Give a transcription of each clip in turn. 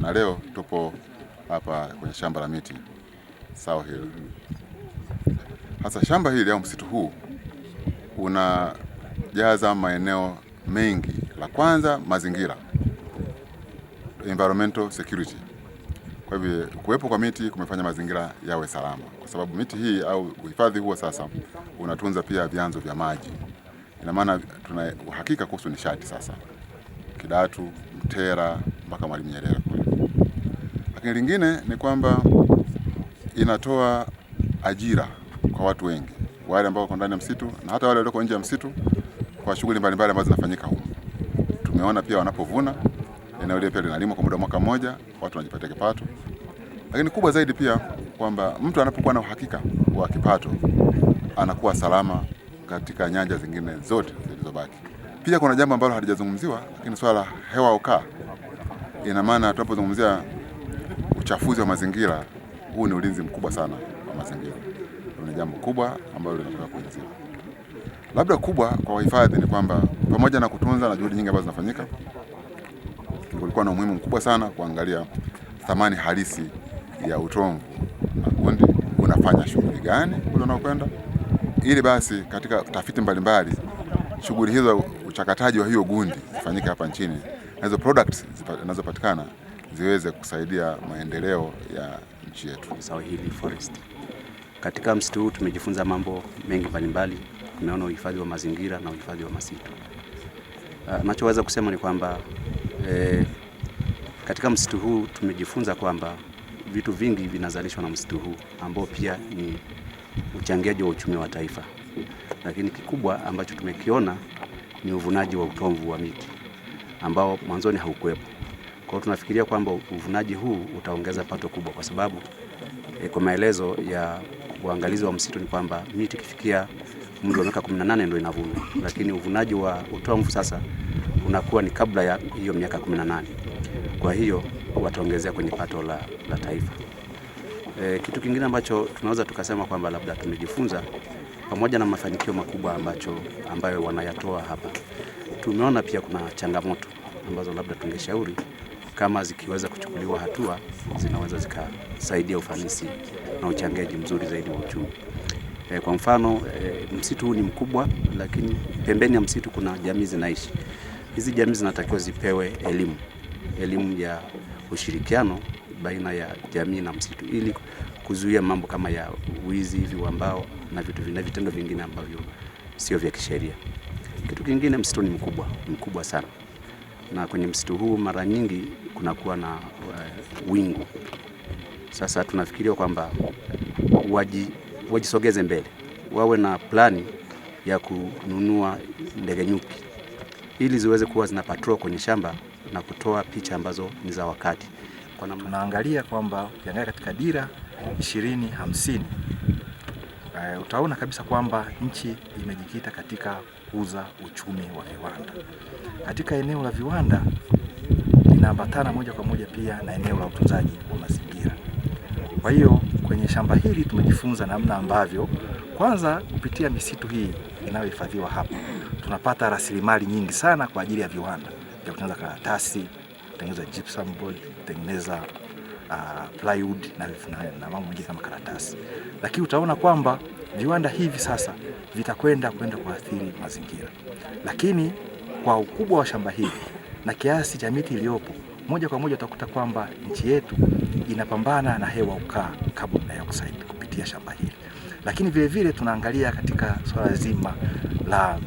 Na leo tupo hapa kwenye shamba la miti Sao Hill. Hasa shamba hili au msitu huu unajaza maeneo mengi. La kwanza, mazingira, environmental security. Kwa hivyo kuwepo kwa miti kumefanya mazingira yawe salama, kwa sababu miti hii au uhifadhi huo sasa unatunza pia vyanzo vya maji. Ina maana tuna uhakika kuhusu nishati sasa, Kidatu, Mtera mpaka Mwalimu Nyerere kule. Lakini lingine ni kwamba inatoa ajira kwa watu wengi, wale ambao wako ndani ya msitu na hata wale walioko nje ya msitu, kwa shughuli mbalimbali ambazo zinafanyika humu. Tumeona pia wanapovuna, eneo lile pia linalimwa kwa muda wa mwaka mmoja, watu wanajipatia kipato. Lakini kubwa zaidi pia kwamba mtu anapokuwa na uhakika wa kipato anakuwa salama katika nyanja zingine zote zilizobaki. Pia kuna jambo ambalo halijazungumziwa, lakini swala la hewa ukaa. Ina maana tunapozungumzia uchafuzi wa mazingira, huu ni ulinzi mkubwa sana wa mazingira. Ni jambo kubwa ambalo linataka kuenziwa. Labda kubwa kwa wahifadhi ni kwamba pamoja na kutunza na juhudi nyingi ambazo zinafanyika, kulikuwa na umuhimu mkubwa sana kuangalia thamani halisi ya utomvu na gundi unafanya shughuli gani kule unaokwenda, ili basi katika tafiti mbalimbali shughuli hizo, uchakataji wa hiyo gundi zifanyike hapa nchini na hizo products zinazopatikana ziweze kusaidia maendeleo ya nchi yetu. Sao Hill Forest. Katika msitu huu tumejifunza mambo mengi mbalimbali. Tumeona uhifadhi wa mazingira na uhifadhi wa masitu. Nachoweza kusema ni kwamba katika msitu huu tumejifunza kwamba vitu vingi vinazalishwa na msitu huu ambao pia ni uchangiaji wa uchumi wa taifa. Lakini kikubwa ambacho tumekiona ni uvunaji wa utomvu wa miti ambao mwanzoni haukuwepo. Kwa hiyo tunafikiria kwamba uvunaji huu utaongeza pato kubwa, kwa sababu kwa maelezo ya uangalizi wa msitu ni kwamba miti ikifikia umri wa miaka 18 ndio inavunwa, lakini uvunaji wa utomvu sasa unakuwa ni kabla ya hiyo miaka 18. Kwa hiyo wataongezea kwenye pato la taifa. Kitu kingine ambacho tunaweza tukasema kwamba labda tumejifunza pamoja na mafanikio makubwa ambayo wanayatoa hapa, tumeona pia kuna changamoto ambazo labda tungeshauri kama zikiweza kuchukuliwa hatua zinaweza zikasaidia ufanisi na uchangiaji mzuri zaidi wa uchumi. Kwa mfano msitu huu ni mkubwa, lakini pembeni ya msitu kuna jamii zinaishi. Hizi jamii zinatakiwa zipewe elimu ya ushirikiano baina ya jamii na msitu ili kuzuia mambo kama ya wizi hivi wa mbao na vitu vingine, vitendo vingine ambavyo sio vya kisheria. Kitu kingine, msitu ni mkubwa sana, na kwenye msitu huu mara nyingi kunakuwa na wingu. Sasa tunafikiria kwamba wajisogeze mbele, wawe na plani ya kununua ndege nyuki ili ziweze kuwa zina patrol kwenye shamba na kutoa picha ambazo ni za wakati. Kwa namna tunaangalia kwamba ukiangalia katika dira 2050 utaona kabisa kwamba nchi imejikita katika kukuza uchumi wa viwanda. Katika eneo la viwanda linaambatana moja kwa moja pia na eneo la utunzaji wa mazingira. Kwa hiyo kwenye shamba hili tumejifunza namna ambavyo kwanza kupitia misitu hii inayohifadhiwa hapa tunapata rasilimali nyingi sana kwa ajili ya viwanda vya kutengeneza karatasi, kutengeneza gypsum board, kutengeneza plywood na mambo mengine kama karatasi. Lakini utaona kwamba viwanda hivi sasa vitakwenda kuathiri mazingira. Lakini kwa ukubwa wa shamba hili na kiasi cha miti iliyopo, moja kwa moja utakuta kwamba nchi yetu inapambana na hewa ukaa, carbon dioxide, kupitia shamba hili. Lakini vile vile tunaangalia katika swala zima la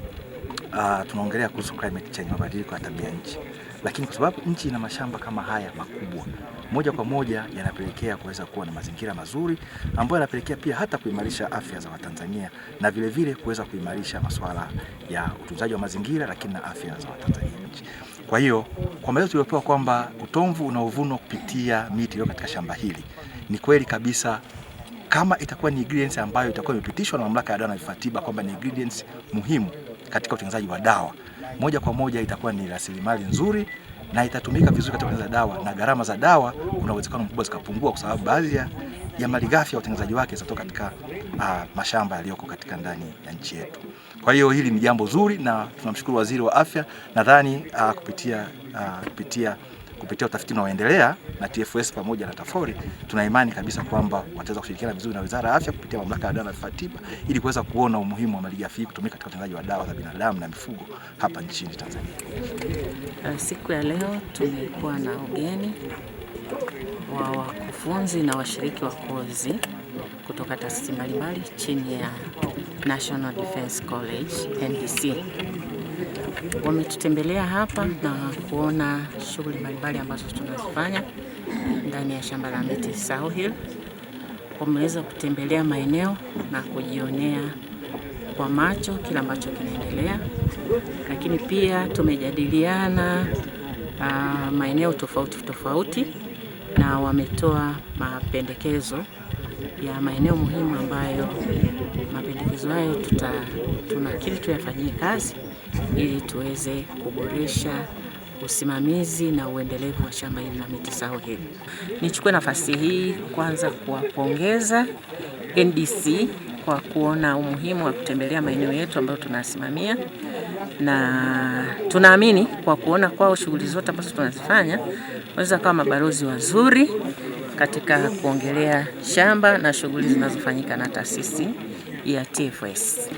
tunaongelea kuhusu climate change, mabadiliko ya tabia nchi. Lakini kwa sababu nchi ina mashamba kama haya makubwa, moja kwa moja yanapelekea kuweza kuwa na mazingira mazuri ambayo yanapelekea pia hata kuimarisha afya za Watanzania na vile vile kuweza kuimarisha masuala ya utunzaji wa mazingira lakini na afya za Watanzania nchi. Kwa hiyo kwa maelezo tuliopewa kwamba utomvu unaovunwa kupitia miti iliyo katika shamba hili ni kweli kabisa, kama itakuwa ni ingredients ambayo itakuwa imepitishwa na mamlaka ya dawa na vifaa tiba kwamba ni ingredients muhimu katika utengenezaji wa dawa, moja kwa moja itakuwa ni rasilimali nzuri na itatumika vizuri katika kutengeneza dawa, na gharama za dawa kuna uwezekano mkubwa zikapungua, kwa sababu baadhi ya malighafi ya utengenezaji wake zitatoka katika mashamba yaliyoko katika ndani ya nchi yetu. Kwa hiyo hili ni jambo zuri na tunamshukuru Waziri wa Afya, nadhani kupitia Kupitia utafiti unaoendelea na TFS pamoja na TAFORI, tuna imani kabisa kwamba wataweza kushirikiana vizuri na Wizara ya Afya kupitia Mamlaka ya Dawa na Vifaa Tiba ili kuweza kuona umuhimu wa malighafi hii kutumika katika utengenezaji wa dawa za binadamu na mifugo hapa nchini Tanzania. Siku ya leo tumekuwa na ugeni wa wakufunzi na washiriki wa kozi kutoka taasisi mbalimbali chini ya National Defence College NDC. Wametutembelea hapa na kuona shughuli mbalimbali ambazo tunazifanya ndani ya shamba la miti Sao Hill. Wameweza kutembelea maeneo na kujionea kwa macho kila ambacho kinaendelea, lakini pia tumejadiliana maeneo tofauti tofauti na wametoa mapendekezo ya maeneo muhimu ambayo mapendekezo hayo tunakiri tuyafanyie kazi ili tuweze kuboresha usimamizi na uendelevu wa shamba hili la miti Sao Hill. Nichukue nafasi hii kwanza kuwapongeza NDC kwa kuona umuhimu wa kutembelea maeneo yetu ambayo tunasimamia, na tunaamini kwa kuona kwao shughuli zote ambazo tunazifanya wanaweza kuwa mabalozi wazuri katika kuongelea shamba na shughuli zinazofanyika na taasisi ya TFS.